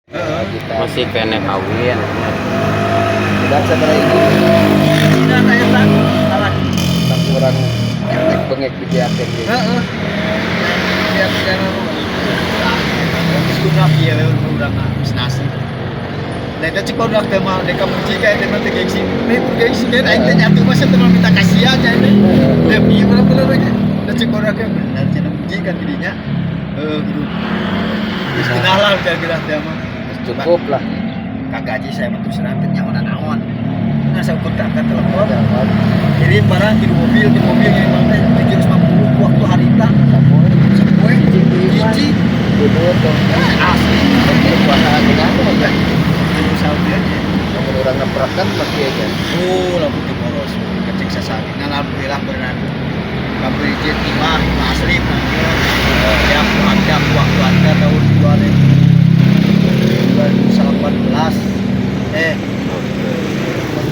Heeh. Kita Masih keneh kawin. Tidak sabaraha hiji. Nah, tah eta salah. Tak kurang efek bengek dibeakeun ge. Heeh. Ya tidak. Geus kudu kieu we urang mah geus nasi. Nah, itu cek barudak teh mah deka muji kayak teh mah teh gengsi. Nih gengsi kan aing teh nyatu mah teh mah minta kasihan ya ini. Deh pieu bener-bener ge. Da cek barudak teh bener cenah muji kan didinya. Heeh, kudu. Geus genah lah udah genah teh mah. Geus cukup lah. Kagaji saya mah terus teh nyaho naon. Nah, saya ukur angkat telepon. Telepon. Kirim barang di mobil ngirim barang teh 750 waktu harita. Sapoe. Sapoe Hiji di imah. Hiji. Tidur tuh. Asli. Oke, puasa genah aja. Di Saudi aja. Lamun urang ngeprak kan pasti aja. Oh, lamun di boros kecek sasari. Nah, alhamdulillah beneran. Kabur izin imah, imah asli. Ya, ada waktu ada tahun 2000.